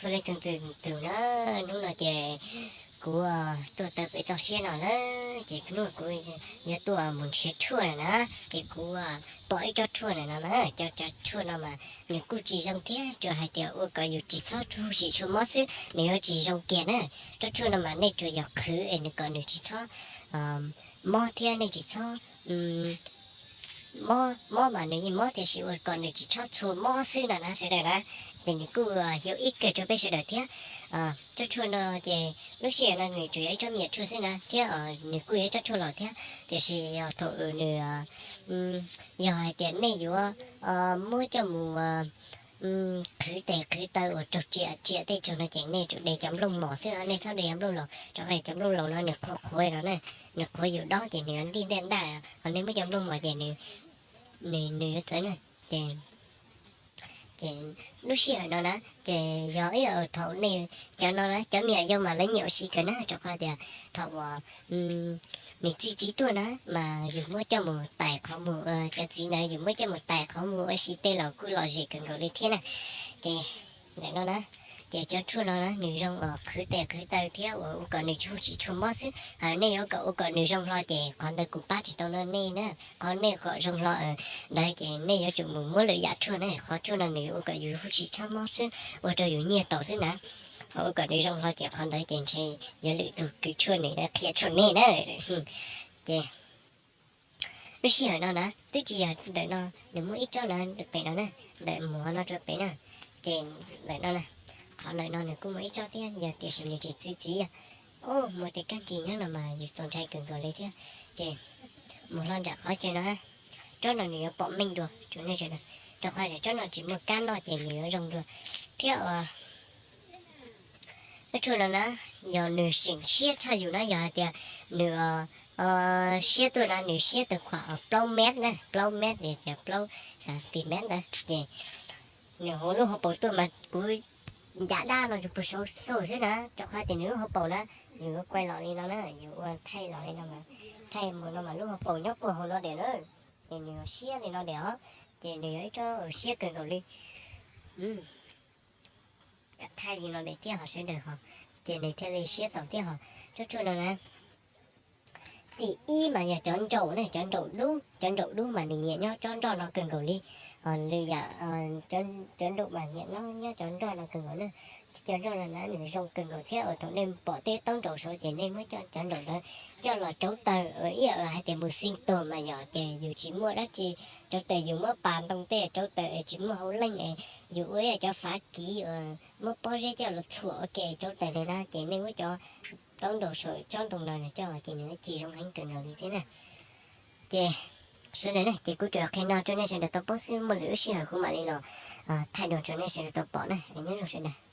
Txhua leej txhua tus na, hnub no ces kuv tuaj tau pem toj siab no lawm ces hnub no kuv yuav tuaj mus nrhiav tshuaj na. Ces kuv pom ib tsob tshuaj na no na, cov cov tshuaj no mas nws kuj tsis zoo thiab, tsuas hais tias ua kom yus tsis txhob hu tsis tshua mob xwb, nws yuav tsis zoo kiag na. Tsob tshuaj no mas nej tsuas yog qhwv es nws kom nws tsis txhob mob thiab nej tsis txhob mob, mob mas nws yeej mob tiam sis ua kom nws tsis txhob tshua mob xwb no na sawv daws na. Ces nws kuj yog ib kawm rau peb sawv daws thiab. Tsob tshuaj no ces lub sij hawm no nws tsuas yog ib tsob me nyuam tshuaj xwb na thiab nws kuj yog ib tsob tshuaj laus thiab, tiam sis yog thaum nws, yog hais tias nej yuav muab coj mus qhwv tes qhwv taw uas raug tsiam tsiam tej tsaug no ces nej tsum de cov nplooj mos xwb, nej txhob de cov nplooj laus, rau qhov cov nplooj laus no nws qhuav qhuav no na, nws qhuav yus dob ces nws ntij ntaj ntaj, ho nej muab cov nplooj mos ces nws, nws yuav txawv na. Ces ces lub sij hawm no na ces yog ib yam thaum nej, cov no na cov me nyuam yaus mas lawv nyiam ua si kawg na, rau qhov tias thaum uas nws txi txiv tuaj na mas yus muab coj mus tais qhov muag, cov txiv ntawd yus muab coj mus tais qhov muag ua si tej los kuj lom zem kawg nkaus li thiab na. Ces ntawm no na, ces cov tshuaj no na nws zoo uas qhwv tes qhwv taw thiab uas ua kom nws tsis hu tsis tshua mob xwb. Nej yuav kom ua kom nws zoo hlo ces qhov ntawd kuv pab tsis tau nej na. Qhov nej kom zoo hlo ntawd ces nej yuav tsum mus muab lwm yam tshuaj na, qhov tshuaj no nws ua kom yus hu tsis tshua mob xwb, ua rau yus nyiaj tau xwb na. Ho ua kom nws zoo hlo ces qhov ntawd ces ntshe yuav lwm tus kws tshuaj nws qhia tshuaj nej na. Ces lub sij hawm no na twb tsis yog ntawm no, nws muaj ib tsob na pem no na, ntawm muag no rau pem na. Ces ntawm no na, qhov ntawm no nws kuj muaj ib tsob thiab, yog tiam sis nws tsis txi txiv. Ub, muaj tej kab ntsis nyob no mas yus txaus ntshai kawg nkaus li thiab. Ces mus hlo nram qhov chaw no, tsob no nws yuav pom meej dua rau nej sawv daws, rau qhov tias tsob no tsis muaj kab noj ces nws yuav zoo dua thiab. Tsob tshuaj no na, yog nws seem siab tshaj yus na, yog hais tias nws siab tuaj na, nws siab tau khuam plaub mev na, plaub mev li tias plaub xantimev ntawd ces nws hauv lub hauv paus tuaj mas kuv ncav dab no rau puag saum xub xwb na, rau qhov tias nws lub hauv paus na, yus yuav kuaij los li no na, yus ua thaij los li no, thaij mus no mas lub hauv paus nyob puag hauv no diam na, ces nws siab li no diam os, ces nws yog ib tsob siab kawg nkaus li. Thaij li no diam thiab ho sawv daws ho, ces nws thiaj li siab tau thiab ho. Tsob tshuaj no na, tim ib mas yog cov nraum ne, cov nraum dub, cov nraum dub mas nws nyiam nyob tsob nroj no kawg nkaus li. Ho lwm yam, cov nraum mas nyiam nyob cov nroj no kawg nkaus na. Cov nroj no na nws zoo kawg nkaus thiab uas thaum nej pom tej taub nraum saud ces nej muab cov nraum ntawd coj los rauv taws, ib yam hais tias mus xi tog mas yog ces yus tsis muaj dab tsi rauv taws, yus muab pas ntoo tej rauv taws es tsis muaj hauv leej es yus ua ib yam cov fav kiv uas muab pob zeb coj los txhuam ua ke rauv taws li na, ces nej muab cov taub nraum saum tsob ntoo no coj los ces nws cig zoo heev kawg nkaus li thiab na. Ces sawv daws ne, ces kuv tsuas qhia no rau nej sawv daws tau paub xwb, muaj lwm lub sij hawm kuv mam li los thaij dua rau nej sawv daws tau pom na, nyob zoo sawv daws.